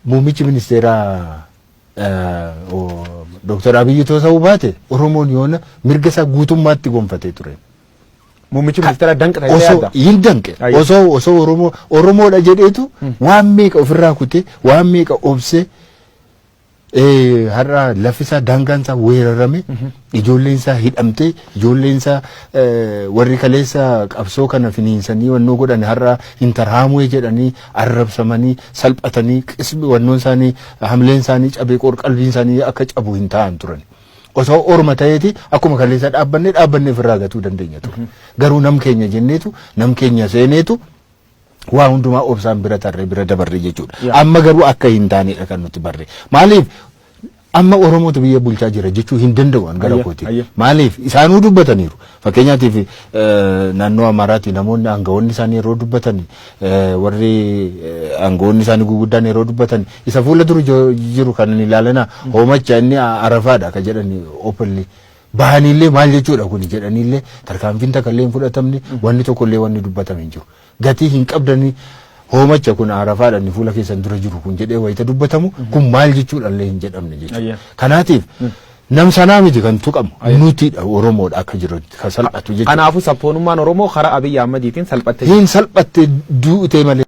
Muummichi ministeeraa Dooktar Abiyyi ta'uu baate, Oromoon yoona mirga isaa guutummaatti gonfatee ture. Muummichi ministeeraa danqa ta'ee Osoo yaadda. Hin danqe. Osoo Oromoo Oromoodha jedheetu waan meeqa ofirraa kutee, waan meeqa obsee, har'a lafti isaa, daangaan isaa weerarame, ijoolleen isaa hidhamtee, ijoolleen isaa warri kaleessa qabsoo kana finiinsanii wannoo godhan har'a Interahamwe jedhanii arrabsamanii, salphatanii, qismi wannoon isaanii, hamleen isaanii cabee, qorqalbiin isaanii akka cabu hin ta'an turan. Osoo orma ta'eeti akkuma kaleessa dhaabbannee dhaabbannee ofirraa gatuu dandeenya ture. Garuu nam keenya jenneetu, nam keenya seeneetu, waa hundumaa obsaan bira tarree bira dabarre jechuudha. Amma garuu akka hin taanedha kan nuti barre. Maaliif? Amma Oromootu biyya bulchaa jira jechuu hin danda'u an gara kooti. Maaliif? Isaanuu dubbataniiru. Fakkeenyaatiif naannoo Amaaraati namoonni aangawoonni isaanii yeroo dubbatan, warri aangawoonni isaanii guguddaan yeroo dubbatan, isa fuula dura jiru kan hin ilaalina, hoomacha inni arafaadha ka jedhan openly. Bahaniillee maal jechuudha kuni jedhaniillee tarkaanfiin takka illee hin fudhatamne, wanni tokko illee wanni dubbatame hin jiru. Gatii hin qabdanii, hoomacha kun arafaadha inni fuula keessan dura jiru kun jedhee wayita dubbatamu, kun maal jechuudha illee hin jedhamne jechuudha. Kanaatiif nam sanaa miti kan tuqamu, nutidha, Oromoodha akka jirutti kan salphatu jechuudha. Kanaafuu sabboonummaan Oromoo karaa Abiyyi Ahmadiitiin salphattee Hin salphatte, duutee malee.